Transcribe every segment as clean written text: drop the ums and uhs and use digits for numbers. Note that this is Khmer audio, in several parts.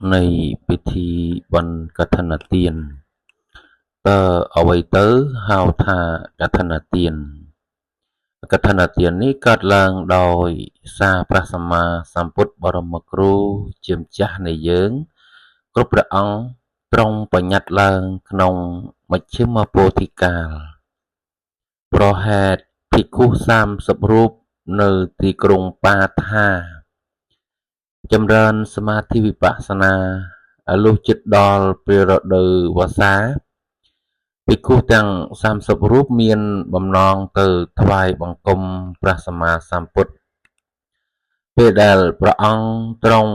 នៃពិធីបុណ្យកឋិនទានតើអ្វីទៅហៅថាកឋិនទាន?កឋិនទាននេះកើតឡើងដោយសារព្រះសម្មាសម្ពុទ្ធបរមគ្រូជាម្ចាស់នៃយើងគ្រប់ព្រះអង្គទ្រង់បញ្ញត្តិឡើងក្នុងមជ្ឈិមពោធិកាលប្រហែលភិក្ខុ30រូបនៅទីក្រុងបាថាចម្រើនសមាធិវិបស្សនាលុះជិតដល់ពេលរដូវវស្សាភិក្ខុទាំង30រូបមានបំណងទៅថ្វាយបង្គំព្រះសម្មាសម្ពុទ្ធពេលដែលព្រះអង្គទ្រង់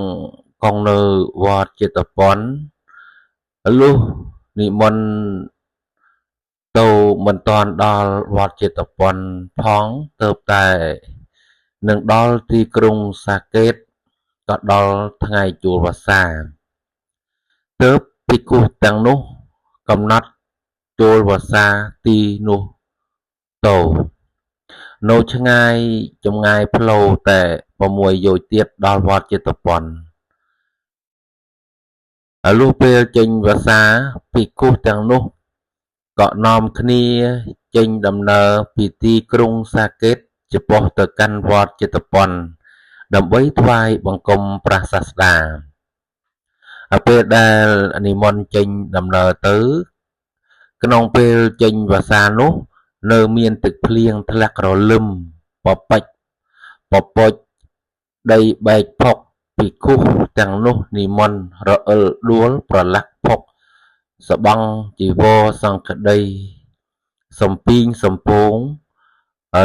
គង់នៅវត្តជេតពនលុះនិមន្តទៅមិនទាន់ដល់វត្តជេតពនផងទៅតែនឹងដល់ទីក្រុងសាកេតក៏ដល់ថ្ងៃចូលវស្សាទើបភិក្ខុទាំងនោះកំណត់ចូលវស្សាទីនោះទៅនៅឆ្ងាយចម្ងាយផ្លូវតែ6យោជន៍ទៀតដល់វត្តជេតពនលុះពេលចេញវស្សាភិក្ខុទាំងនោះក៏នាំគ្នាចេញដំណើរពីទីក្រុងសាកេតចំពោះទៅកាន់វត្តជេតពនដើម្បីថ្វាយបង្គំព្រះសាស្តាពេលដែលនិមន្តចេញដំណើរទៅក្នុងពេលចេញវស្សានោះនៅមានទឹកភ្លៀងធ្លាក់រលឹមពពេចពពចដីបែកផុកភិក្ខុទាំងនោះនិមន្តរអិលដួលប្រឡាក់ផុកស្បង់ជីវរសង្ឃដីសំពីងសំពង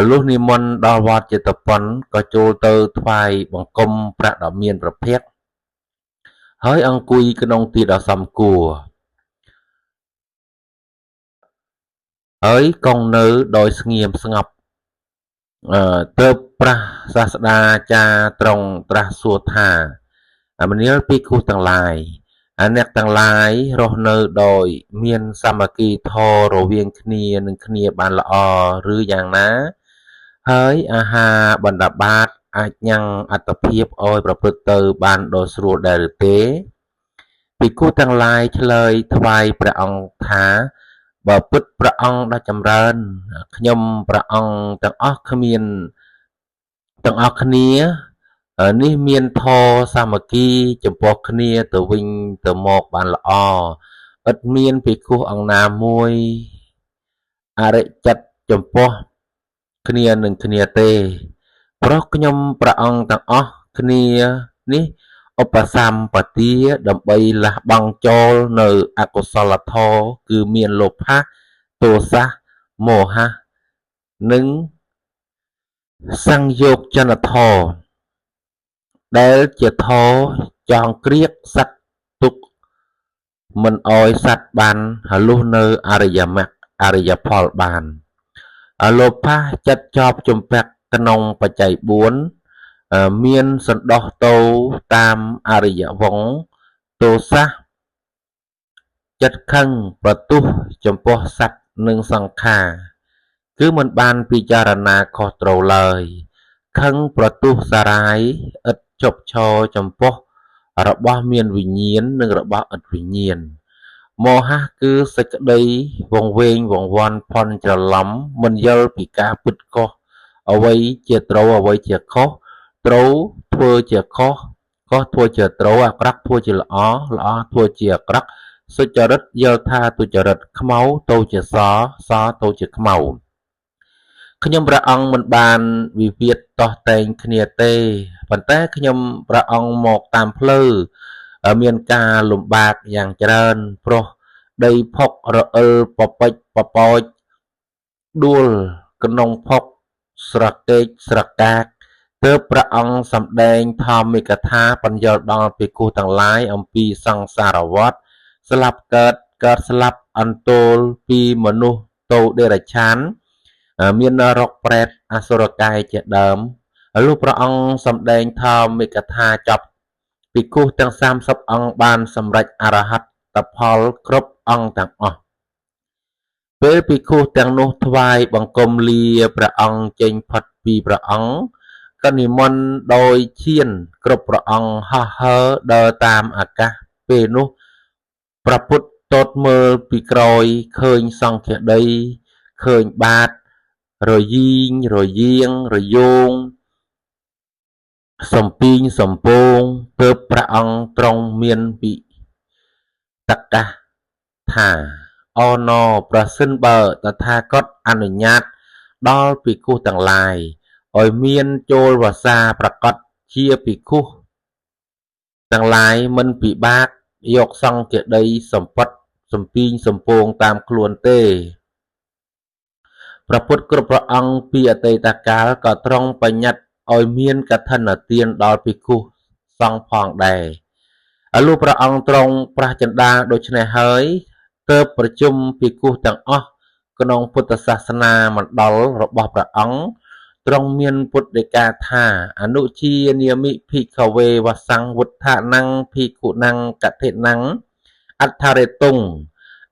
លុះនិមន្តដល់វត្តជេតពនក៏ចូលទៅថ្វាយបង្គំព្រះដ៏មានព្រះភក្ត្រហើយអង្គុយក្នុងទីដ៏សមគួរហើយគង់នៅដោយស្ងៀមស្ងប់ទើបព្រះសាស្តាចារ្យទ្រង់ត្រាស់សួរថាមនាលភិក្ខុទាំងឡាយអ្នកទាំងឡាយរស់នៅដោយមានសាមគ្គីធម៌រវាងគ្នានឹងគ្នាបានល្អឬយ៉ាងណាហើយអាហារបណ្ឌបាតអាចញ៉ាំងអត្តភាពឲ្យប្រព្រឹត្តទៅបានដោយស្រួលដែរឬទេភិក្ខុទាំងឡាយឆ្លើយថ្វាយព្រះអង្គថាបើពិតព្រះអង្គដ៏ចម្រើនខ្ញុំព្រះអង្គទាំងអស់គ្មានទាំងអស់គ្នានេះមានធម៌សាមគ្គីចំពោះគ្នាទៅវិញទៅមកបានល្អឥតមានភិក្ខុអង្គណាមួយអរិចិត្តចំពោះគ្នានឹងគ្នាទេព្រោះខ្ញុំព្រះអង្គទាំងអស់គ្នានេះឧបសម្បទាដើម្បីលះបង់ចោលនៅអកុសលធម៌គឺមានលោភៈទោសៈមោហៈនិងសង្យោគចនធម៌ដែលជាធម៌ចងក្រៀកសត្វទុកមិនអោយសត្វបានលុះនៅអរិយមគ្គអរិយផលបានលោភៈចិត្តចប់ជំពាក់ក្នុងបច្ច័យ4មានសន្តោសទៅតាមអរិយវង្សទោសៈចិត្តខឹងប្រទុះចំពោះសត្វនិងសង្ខារគឺមិនបានពិចារណាខុសត្រូវឡើយខឹងប្រទុះសារាយឥតជប់ឈរចំពោះរបស់មានវិញ្ញាណនិងរបស់ឥតវិញ្ញាណមោហៈគឺសេចក្តីវង្វេងវង្វាន់ភ័ន្តច្រឡំមិនយល់ពីការពិតខុសអ្វីជាត្រូវអ្វីជាខុសត្រូវធ្វើជាខុសខុសធ្វើជាត្រូវអាក្រក់ធ្វើជាល្អល្អធ្វើជាអាក្រក់សុចរិតយល់ថាទុច្ចរិតខ្មៅទៅជាសសទៅជាខ្មៅខ្ញុំព្រះអង្គមិនបានវិវាទតោះតែងគ្នាទេប៉ុន្តែខ្ញុំព្រះអង្គមកតាមផ្លូវមានការលំបាកយ៉ាងច្រើនព្រោះដីផុករអិលពពេចពពចដួលក្នុងផុកស្រកេកស្រកាកទើបព្រះអង្គសម្ដែងធម្មិកថាបញ្យល់ដល់ភិក្ខុទាំងឡាយអំពីសង្សារវដ្តស្លាប់កើតកើតស្លាប់អន្ទោលពីមនុស្សទៅតិរច្ឆានមាននរកប្រេតអសុរកាយជាដើមលុះព្រះអង្គសម្ដែងធម្មិកថាចប់ភិក្ខុទាំង30អង្គបានសម្រេចអរហត្តផលគ្រប់អង្គទាំងអស់ពេលភិក្ខុទាំងនោះថ្វាយបង្គំលាព្រះអង្គចេញផុតពីព្រះអង្គក៏និមន្តដោយឈានគ្រប់ព្រះអង្គហោះហើរដើរតាមអាកាស ពេលនោះព្រះពុទ្ធទតមើលពីក្រោយឃើញសង្ឃាដីឃើញបាតរយីងរយាងរយោងសំពីងសំពងទើបព្រះអង្គទ្រង់មានវិតកាសថាអណប្រសិនបើតថាគតអនុញ្ញាតដល់ភិក្ខុទាំងឡាយឲ្យមានចូលវស្សាប្រកបជាភិក្ខុទាំងឡាយមិនពិបាកយកសង្ឃាដីសម្ពត់សំពីងសំពងតាមខ្លួនទេព្រះពុទ្ធគ្រប់ព្រះអង្គពីអតីតកាលក៏ទ្រង់បញ្ញត្តិឲ្យមានកឋិនទានដល់ភិក្ខុសង្ឃផងដែរលុះព្រះអង្គទ្រង់ប្រះចិន្តាដូច្នេះហើយទើបប្រជុំភិក្ខុទាំងអស់ក្នុងពុទ្ធសាសនាមណ្ឌលរបស់ព្រះអង្គទ្រង់មានពុទ្ធដីកាថាអនុជានាមិភិក្ខវេវសង្វុទ្ធានំភិក្ខុនំកថិនំអដ្ឋរិតុង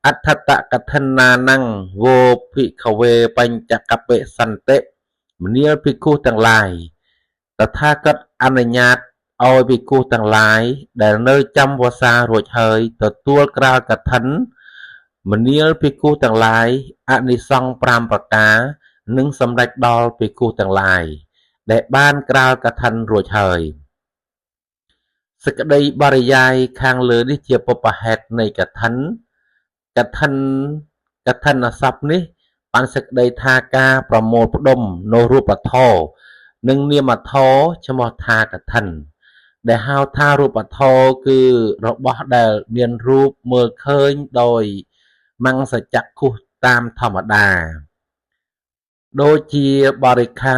អដ្ឋតកថិណានំវោភិក្ខវេបញ្ចកបិសន្តិមនាលភិក្ខុទាំងឡាយតថាគតអនុញ្ញាតឲ្យភិក្ខុទាំងឡាយដែលនៅចាំវស្សារួចហើយទទួលក្រាលកឋិនមនាលភិក្ខុទាំងឡាយអានិសង្ស5ប្រការនឹងសម្រេចដល់ភិក្ខុទាំងឡាយដែលបានក្រាលកឋិនរួចហើយសេចក្តីបរិយាយខាងលើនេះជាបុព្វហេតុនៃកឋិនកឋិនកឋិនសព្ទនេះបានសេចក្តីថាការប្រមូលផ្ដុំនៅរូបធម៌និងនាមធម៌ឈ្មោះថាកឋិនដែលហៅថារូបធម៌គឺរបស់ដែលមានរូបមើលឃើញដោយមង្សចក្ខុតាមធម្មតាដូចជាបរិខា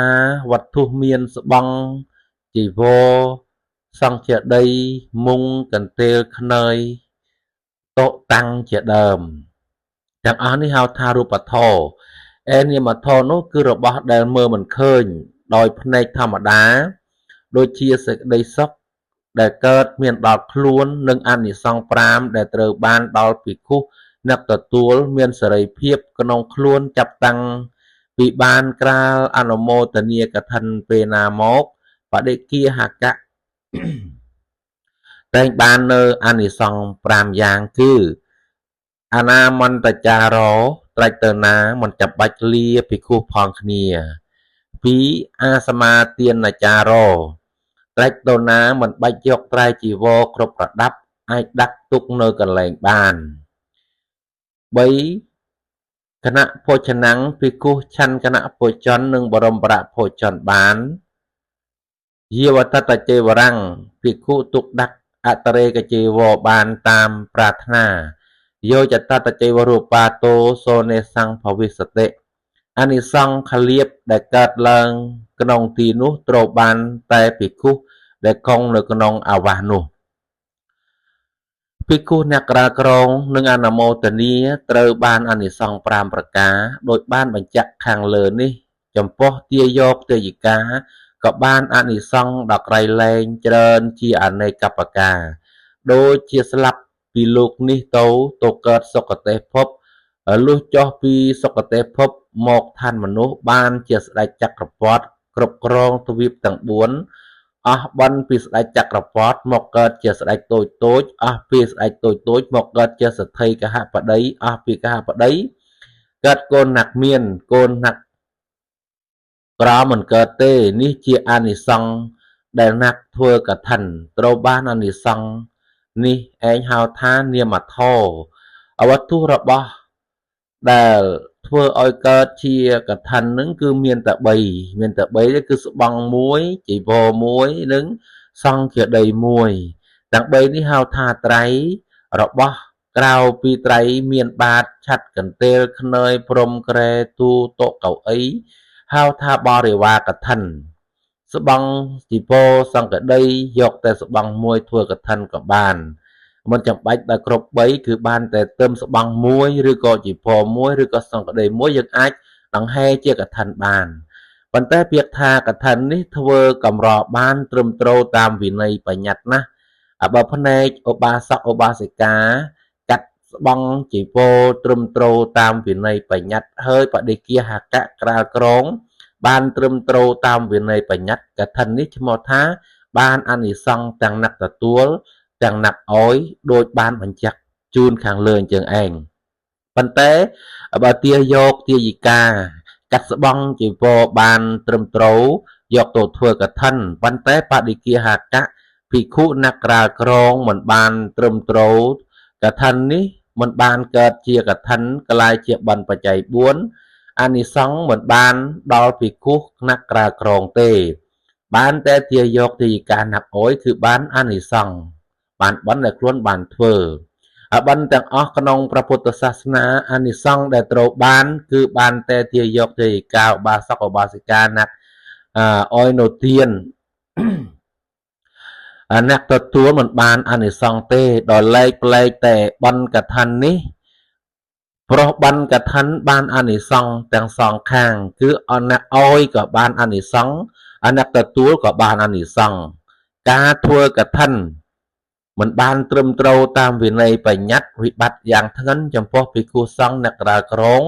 វត្ថុមានស្បង់ជីវរសង្ឃាដីមុងកន្ទេលខ្នើយតុតាំងជាដើមទាំងអស់នេះហៅថារូបធម៌ឯនាមធម៌នោះគឺរបស់ដែលមើលមិនឃើញដោយភ្នែកធម្មតាដូចជាសេចក្តីសុខដែលកើតមានដល់ខ្លួននិងអានិសង្ស5ដែលត្រូវបានដល់ភិក្ខុអ្នកទទួលមានសេរីភាពក្នុងខ្លួនចាប់តាំងពីបានក្រាលអនុមោទនាកឋិនពេលណាមកបដិគាហកៈតែងបាននៅអានិសង្ស5យ៉ាងគឺអនាមន្តចារោត្រាច់ទៅណាមិនចាំបាច់លាភិក្ខុផងគ្នា2អាសមាទានចារោត្រាច់ទៅណាមិនបាច់យកត្រៃជីវរគ្រប់ប្រដាប់អាចដាក់ទុកនៅកន្លែងបាន3គណៈភោជនំភិក្ខុឆន្ទគណៈភោជននិងបរមរៈភោជនបានយាវតតចេវរំភិក្ខុទុកដាក់អតរេកជីវរបានតាមប្រាថ្នាយោចតតចេវរូបាតោសូនេសង្ភវិសតិអានិសង្ឃលៀបដែលកើតឡើងក្នុងទីនោះត្រូវបានតែភិក្ខុដែលគង់នៅក្នុងអាវាសនោះភិក្ខុអ្នកក្រាលក្រងនិងអនុមោទនាត្រូវបានអានិសង្ស5ប្រការដោយបានបញ្ជាក់ខាងលើនេះចំពោះទាយកទាយិកាក៏បានអានិសង្សដ៏ក្រៃលែងច្រើនជាអនេកបការដូចជាស្លាប់ពីលោកនេះទៅកើតសុគតិភពលុះចុះពីសុគតិភពមកឋានមនុស្សបានជាស្ដេចចក្រពត្តិគ្រប់គ្រងទ្វីបទាំង4អស់បុណ្យពីស្ដេចចក្រពត្តិមកកើតជាស្ដេចតូចតូចអស់ពីស្ដេចតូចតូចមកកើតជាសទ្ធិកហបតីអស់ពីកហបតីកើតកូនណាក់មានកូនណាក់ក្រមិនកើតទេនេះជាអានិសង្សដែលណាក់ធ្វើកឋិនត្រូវបានអានិសង្សនេះឯងហៅថានាមធម៌អវត្ថុរបស់ដែលធ្វើឲ្យកើតជាកឋិននឹងគឺមានតែ3មានតែ3ទេគឺស្បង់មួយជីវរមួយនិងសង្ឃាដីមួយទាំង3នេះហៅថាត្រៃរបស់ក្រៅពីត្រៃមានបាតឆាត់កន្ទេលខ្នើយព្រំក្រែទូតុកៅអីហៅថាបរិវារកឋិនស្បង់ជីវរសង្ឃាដីយកតែស្បង់មួយធ្វើកឋិនក៏បានមិនចាំបាច់ដល់គ្រប់3គឺបានតែទឹមស្បង់មួយឬក៏ជីវរមួយឬក៏សង្ឃដីមួយយើងអាចដង្ហែជាកឋិនបានប៉ុន្តែពាក្យថាកឋិននេះធ្វើកម្របានត្រឹមត្រូវតាមវិន័យបញ្ញត្តិណាស់បើភ្នែកឧបាសកឧបាសិកាកាត់ស្បង់ជីវរត្រឹមត្រូវតាមវិន័យបញ្ញត្តិហើយបដិគាហកៈក្រាលក្រងបានត្រឹមត្រូវតាមវិន័យបញ្ញត្តិកឋិននេះឈ្មោះថាបានអានិសង្សទាំងអ្នកទទួល ទាំងណាក់អោយដូចបានបញ្ជាក់ជូនខាងលើអញ្ចឹងឯងប៉ុន្តែបើទាយកទាយិកាកាត់ស្បង់ជីវរបានត្រឹមត្រូវយកទៅធ្វើកឋិនប៉ុន្តែបដិគាហកៈភិក្ខុអ្នកក្រាលក្រងមិនបានត្រឹមត្រូវកឋិននេះមិនបានកើតជាកឋិនក្លាយជាបុណ្យបច្ច័យ4អានិសង្សមិនបានដល់ភិក្ខុអ្នកក្រាលក្រងទេបានតែទាយកទាយិកាណាប់អុយគឺបានអានិសង្សបានបុណ្យដែលខ្លួនបានធ្វើបុណ្យទាំងអស់ក្នុងព្រះពុទ្ធសាសនាអានិសង្សដែលត្រូវបានគឺបានតែទាយកទាយិកាឧបាសកឧបាសិកាណាក់អុយនៅទានអ្នកទទួលមិនបានអានិសង្សទេដល់លែកប្លែកតែបុណ្យកឋិននេះព្រោះបុណ្យកឋិនបានអានិសង្សទាំងសងខាងគឺអអ្នកអោយក៏បានអានិសង្សអ្នកទទួលក៏បានអានិសង្សការធ្វើកឋិនមិនបានត្រឹមត្រូវតាមវិន័យបញ្ញត្តិវិបត្តិយ៉ាងធ្ងន់ចំពោះភិក្ខុសង្ឃអ្នកក្រាលក្រង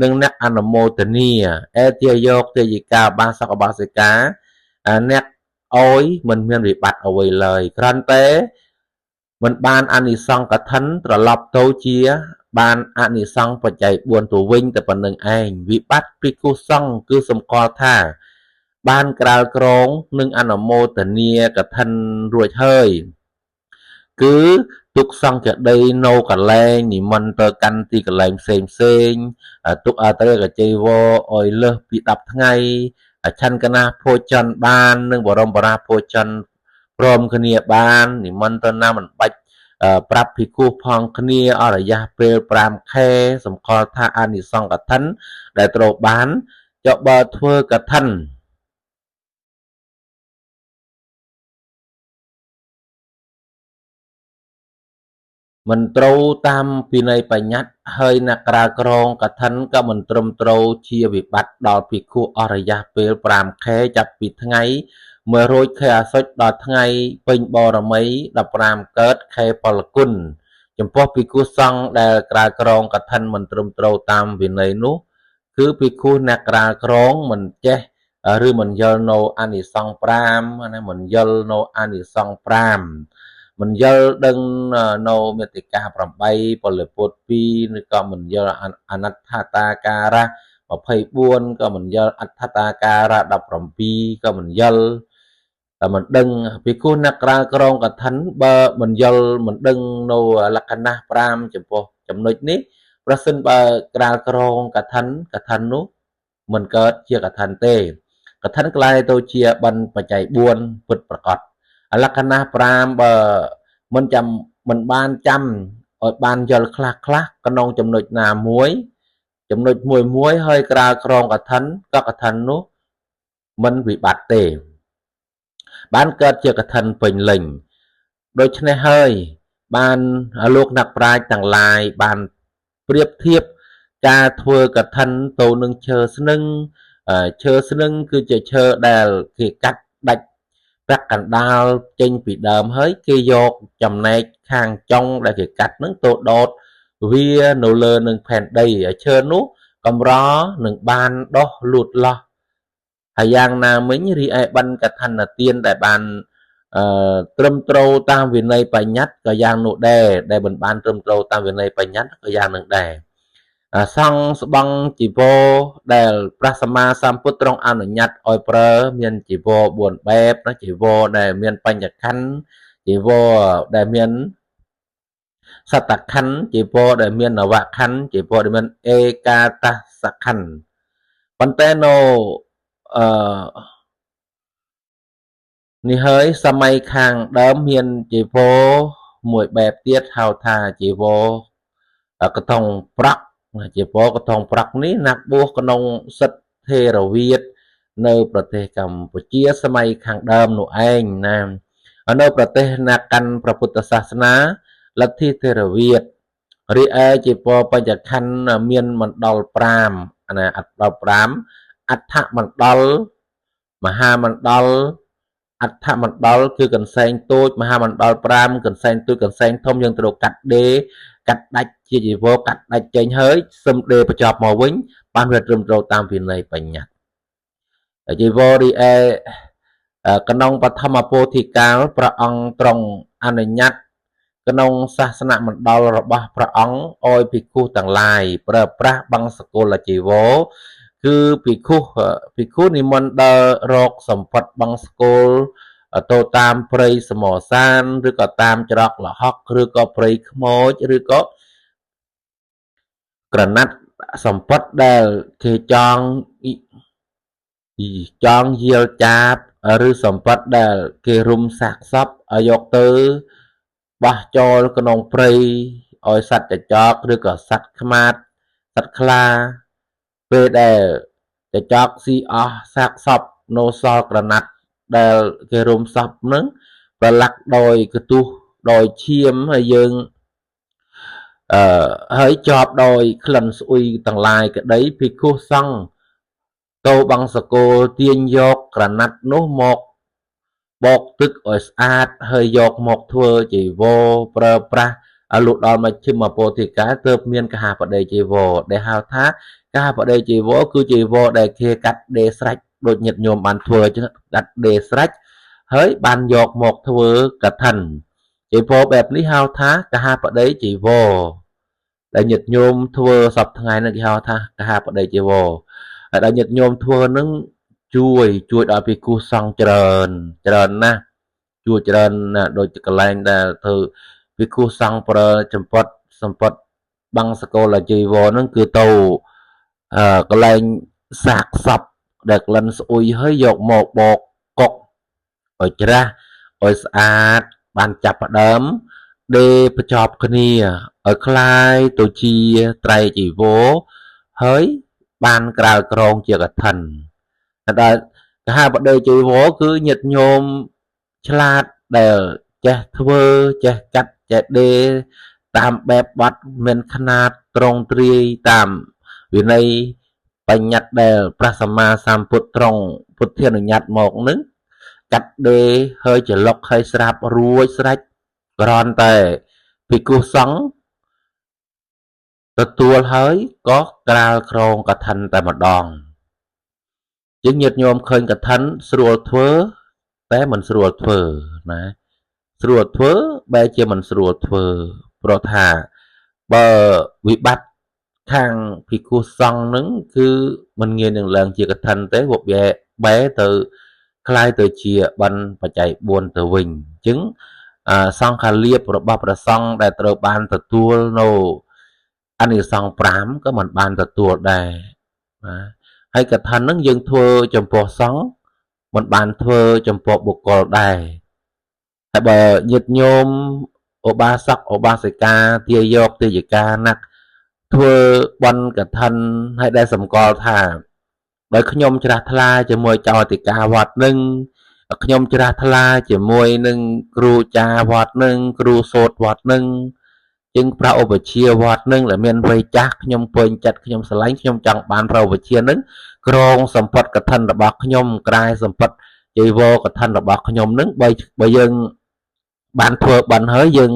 និងអ្នកអនុមោទនាអេទាយកទាយិកាបាសកបាសិកាអ្នកអោយមិនមានវិបត្តិអ្វីឡើយគ្រាន់តែមិនបានអានិសង្សកឋិនត្រឡប់ទៅជាបានអានិសង្សបច្ច័យ4ទៅវិញតែប៉ុណ្្នឹងឯងវិបត្តិភិក្ខុសង្ឃគឺសម្គាល់ថាបានក្រាលក្រងនិងអនុមោទនាកឋិនរួចហើយគឺទុកសង្ឃដីនៅកន្លែងនិមន្តទៅកាន់ទីកន្លែងផ្សេងផ្សេងទុកអត្រកចីវរឲ្យលើសពី10ថ្ងៃឆន្ទកណាភោជនបាននិងបរមបរាភោជនព្រមគ្នាបាននិមន្តទៅណាមិនបាច់ប្រាប់ភិក្ខុផងគ្នាអស់រយៈពេល5ខែសម្គាល់ថាអានិសង្សកឋិនដែលត្រូវបានចុះបើធ្វើកឋិនមិនត្រូវតាមពិន័យបញ្ញត្តិហើយអ្នកក្រាលក្រងកឋិនក៏មិនត្រឹមត្រូវជាវិបត្តិដល់ភិក្ខុអស់រយៈពេល5ខែចាប់ពីថ្ងៃ1រោចខែអាសត់ដល់ថ្ងៃពេញបរមី15កើតខែពលគុណចំពោះភិក្ខុសង្ឃដែលក្រាលក្រងកឋិនមិនត្រឹមត្រូវតាមវិន័យនោះគឺភិក្ខុអ្នកក្រាលក្រងមិនចេះឬមិនយល់នៅអានិសង្ស5ណាមិនយល់នៅអានិសង្ស5មិនយល់ដឹងនៅមេតិកា8ពលពុទ្ធ2ឬក៏មិនយល់អនត្ថាតាការៈ24ក៏មិនយល់អដ្ឋតាការៈ17ក៏មិនយល់តែមិនដឹងភិក្ខុអ្នកក្រាលក្រងកឋិនបើមិនយល់មិនដឹងនៅលក្ខណៈ5ចំពោះចំណុចនេះប្រសិនបើក្រាលក្រងកឋិនកឋិននោះមិនកើតជាកឋិនទេកឋិនក្លាយទៅជាបុណ្យបច្ច័យ4ពិតប្រាកដលក្ខណៈ5បើមិនចាំមិនបានចាំឲ្យបានយល់ខ្លះខ្លះក្នុងចំណុចណាមួយចំណុចមួយមួយហើយក្រាលក្រងកឋិនក៏កឋិននោះមិនវិបត្តិទេបានកើតជាកឋិនពេញលេញដូច្នេះហើយបានលោកអ្នកប្រាជ្ញទាំងឡាយបានប្រៀបធៀបការធ្វើកឋិនទៅនឹងឈើស្នឹងឈើស្នឹងគឺជាឈើដែលគេកាត់ដាច់ពាក់កណ្ដាលចេញពីដើមហើយគេយកចំណែកខាងចុងដែលគេកាត់នឹងទៅដោតវានៅលើនឹងផែនដីឈើនោះកម្រនឹងបានដុះលូតលាស់ហើយយ៉ាងណាមិញរីឯបិណ្ឌកឋិនទានដែលបានត្រឹមត្រូវតាមវិន័យបញ្ញត្តិក៏យ៉ាងនោះដែរដែលមិនបានត្រឹមត្រូវតាមវិន័យបញ្ញត្តិក៏យ៉ាងនឹងដែរសង្ឃស្បង់ជីវរដែលព្រះសម្មាសម្ពុទ្ធទ្រង់អនុញ្ញាតឲ្យប្រើមានជីវរ4បែបណាជីវរដែលមានបញ្ញខណ្ឌជីវរដែលមានសតខណ្ឌជីវរដែលមាននវខណ្ឌជីវរដែលមានឯកាតសខណ្ឌប៉ុន្តែនៅអឺនេះហើយសម័យខាងដើមមានជីវរមួយបែបទៀតហៅថាជីវរកថងប្រក់ជីវរកថងប្រក់នេះណាក់បួសក្នុងសិទ្ធិថេរវាទនៅប្រទេសកម្ពុជាសម័យខាងដើមនោះឯងណានៅប្រទេសណាកាន់ព្រះពុទ្ធសាសនាលទ្ធិថេរវាទរីឯជីវរបញ្ញខណ្ឌមានមណ្ឌល5ណាអត្តដល់5អដ្ឋមណ្ឌលមហាមណ្ឌលអដ្ឋមណ្ឌលគឺកន្សែងតូចមហាមណ្ឌល5កន្សែងតូចកន្សែងធំយើងត្រូវកាត់ដេកាត់ដាច់ជាជីវរកាត់ដាច់ចេញហើយសឹមដេបញ្ចប់មកវិញបានវាត្រឹមត្រូវតាមវិន័យបញ្ញត្តិជីវររីឯក្នុងបឋមពោធិកាលព្រះអង្គទ្រង់អនុញ្ញាត ក្នុងសាសនមណ្ឌលរបស់ព្រះអង្គឲ្យភិក្ខុទាំងឡាយប្រើប្រាស់បង្សុកូលចីវរគឺភិក្ខុភិក្ខុនិមន្តដើររកសម្បត្តិបង្សុកូលទៅតាមព្រៃសមរសានឬក៏តាមច្រកល្ហុកឬក៏ព្រៃខ្មោចឬក៏ក្រណាត់សម្បត្តិដែលគេចងចងយាលចាបឬសម្បត្តិដែលគេរុំសាកសពឲ្យយកទៅបោះចូលក្នុងព្រៃឲ្យសត្វចចកឬក៏សត្វខ្មាតសត្វខ្លាពេលដែលចចកស៊ីអស់សាកសពនៅសល់ក្រណាត់ដែលគេរុំសពនឹងប្រឡាក់ដោយកន្ទុះដោយឈាមហើយយើងអឺហើយជាប់ដោយក្លិនស្អុយទាំងឡាយក្តីភិក្ខុសង្ឃទៅបង្សកូលទាញយកក្រណាត់នោះមកបោកទឹកឲ្យស្អាតហើយយកមកធ្វើចីវរប្រើប្រាស់លុះដល់មជ្ឈិមពោធិកាលទើបមានកហាបតីចីវរដែលហៅថាកហាបតីចីវរគឺចីវរដែលគេកាត់ដេរស្រេចដូចញាតិញោមបានធ្វើអញ្ចឹងកាត់ដេរស្រេចហើយបានយកមកធ្វើកឋិនចីវរបែបនេះហៅថាកហាបតីចីវរដែលញាតិញោមធ្វើសប្តាហ៍ថ្ងៃនេះគេហៅថាកហាបតីចីវរហើយដល់ញាតិញោមធ្វើនឹងជួយជួយដល់ភិក្ខុសង្ឃច្រើនច្រើនណាស់ជួយច្រើនណាស់ដូចកន្លែងដែលធ្វើភិក្ខុសង្ឃប្រើចម្ពត់សម្ពត់បង្សកលជីវរហ្នឹងគឺទៅអឺកន្លែងសាកសពដែលក្លិនស្អុយហើយយកមកបោកកុកឲ្យច្រាស់ឲ្យស្អាតបានចាប់ផ្ដើមដេរបញ្ចប់គ្នាឲ្យคล้ายទៅជាត្រៃជីវរហើយបានក្រាលក្រងជាកឋិនតែកហាបតីជីវរគឺញាតិញោមឆ្លាតដែលចេះធ្វើចេះកាត់ចេះដេរតាមបែបបត់មានຂណាតត្រង់ទ្រាយតាមវិន័យបញ្ញត្តិដែលព្រះសម្មាសម្ពុទ្ធត្រង់ពុទ្ធានុញ្ញាតមកនឹងកាត់ដេរហើយចលុកហើយស្រាប់រួចស្រេចគ្រាន់តែភិក្ខុសង្ឃទទួលហើយក៏ក្រាលក្រងកឋិនតែម្ដងជាងញាតិញោមឃើញកឋិនស្រួលធ្វើតែមិនស្រួលធ្វើណាស្រួលធ្វើបែរជាមិនស្រួលធ្វើព្រោះថាបើវិបត្តិខាងភិក្ខុសង្ឃនឹងគឺមិនងាយនឹងឡើងជាកឋិនទេវបែបែទៅคล้ายទៅជាបិណ្ឌបច្ច័យ4ទៅវិញអញ្ចឹងសង្ឃលាភរបស់ព្រះសង្ឃដែលត្រូវបានទទួលនៅអានិសង្ស5ក៏មិនបានទទួលដែរណាហើយកឋិននឹងយើងធ្វើចំពោះសង្ឃមិនបានធ្វើចំពោះបុគ្គលដែរតែបើញាតិញោមឧបាសកឧបាសិកាទាយកទាយិកាណាក់ធ្វើបន់កឋិនហើយដែលសម្គាល់ថាដោយខ្ញុំច្រាស់ថ្លាជាមួយចៅអធិការវត្តនឹងខ្ញុំច្រាស់ថ្លាជាមួយនឹងគ្រូចាវត្តនឹងគ្រូសូត្រវត្តនឹងជាងព្រះឧបជាវត្តនឹងដែលមានវ័យចាស់ខ្ញុំពេញចិត្តខ្ញុំស្រឡាញ់ខ្ញុំចង់បានព្រះឧបជានឹងក្រងសម្ពត់កឋិនរបស់ខ្ញុំក្រែសម្ពត់ចីវរកឋិនរបស់ខ្ញុំនឹងបើបើយើងបានធ្វើបានហើយយើង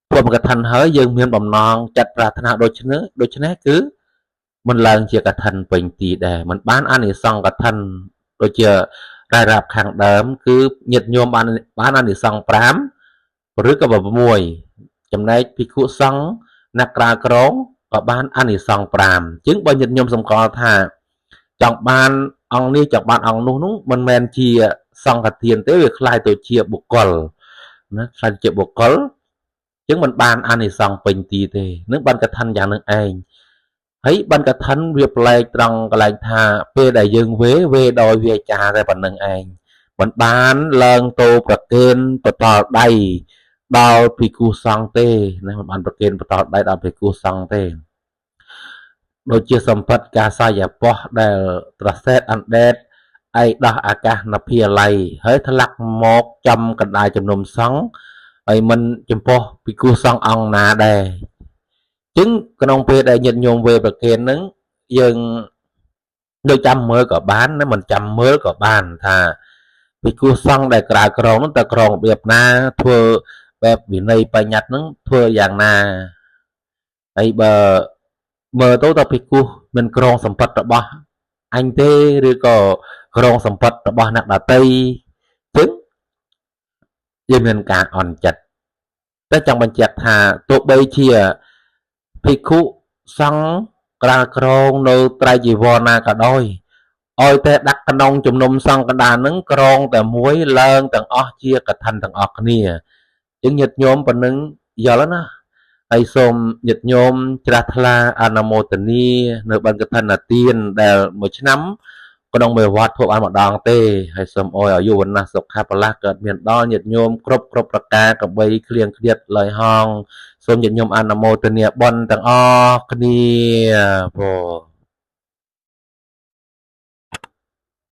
ធ្វើកឋិនហើយយើងមានបំណងចិត្តប្រាថ្នាដូច្នេះដូច្នេះគឺមិនឡើងជាកឋិនពេញទីដែរមិនបានអានិសង្សកឋិនដូចជារ៉ាយរាប់ខាងដើមគឺញាតិញោមបានបានអានិសង្ស5ឬក៏6ចំណែកភិក្ខុសង្ឃអ្នកក្រាលក្រងក៏បានអានិសង្ស5អញ្ចឹងបើញាតិញោមសម្គាល់ថាចង់បានអង្គនេះចង់បានអង្គនោះនោះមិនមែនជាសង្ឃទានទេវាคล้ายទៅជាបុគ្គលណាคล้ายជាបុគ្គលអញ្ចឹងមិនបានអានិសង្សពេញទីទេនឹងបានកឋិនយ៉ាងនឹងឯងហើយបានកឋិនវាប្លែកត្រង់កន្លែងថាពេលដែលយើងវេវេដោយវាចាតែប៉ុណ្្នឹងឯងមិនបានឡើងទៅប្រគេនបតលដៃដល់ភិក្ខុសង្ឃទេណាមិនបានប្រគេនបតលដៃដល់ភិក្ខុសង្ឃទេដូចជាសម្បត្តិកាសាយពោះដែលត្រសេតអណ្ដែតឯដោះអាកាសនភាល័យហើយថ្លាក់មកចំកណ្ដាលជំនុំសង្ឃហើយមិនចំពោះភិក្ខុសង្ឃអង្គណាដែរចឹងក្នុងពេលដែលញាតិញោមវេប្រគេនហ្នឹងយើងដូចចាំមើលក៏បានណាមិនចាំមើលក៏បានថាភិក្ខុសង្ឃដែលក្រាលក្រងហ្នឹងតើក្រងរបៀបណាធ្វើបែបវិន័យបញ្ញត្តិហ្នឹងធ្វើយ៉ាងណាហើយបើមើលទៅតើភិក្ខុមិនក្រងសម្បត្តិរបស់អញទេឬក៏ក្រងសម្បត្តិរបស់អ្នកដតីចឹងយើងមានការអន់ចិត្ត តែចង់បញ្ជាក់ថាទោះបីជាភិក្ខុសង្ឃក្រាលក្រងនៅត្រៃជីវរណាក៏ដោយឲ្យតែដាក់ក្នុងជំនុំសង្ឃកណ្ដាលនឹងក្រងតែមួយឡើងទាំងអស់ជាកឋិនទាំងអស់គ្នាអញ្ចឹងញាតិញោមប៉ុណ្ណឹងយល់ណាហើយសូមញាតិញោមច្រាស់ថ្លាអនុមោទនានៅបុណ្យកឋិនទានដែលមួយឆ្នាំក្នុងមួយវត្តធ្វើបានម្ដងទេហើយសូមអោយអាយុវណ្ណៈសុខៈពលៈកើតមានដល់ញាតិញោមគ្រប់គ្រប់ប្រការកបីគ្លៀងគ្លៀតឡើយហងសូមញាតិញោមអនុមោទនាបុណ្យទាំងអស់គ្នាពោ។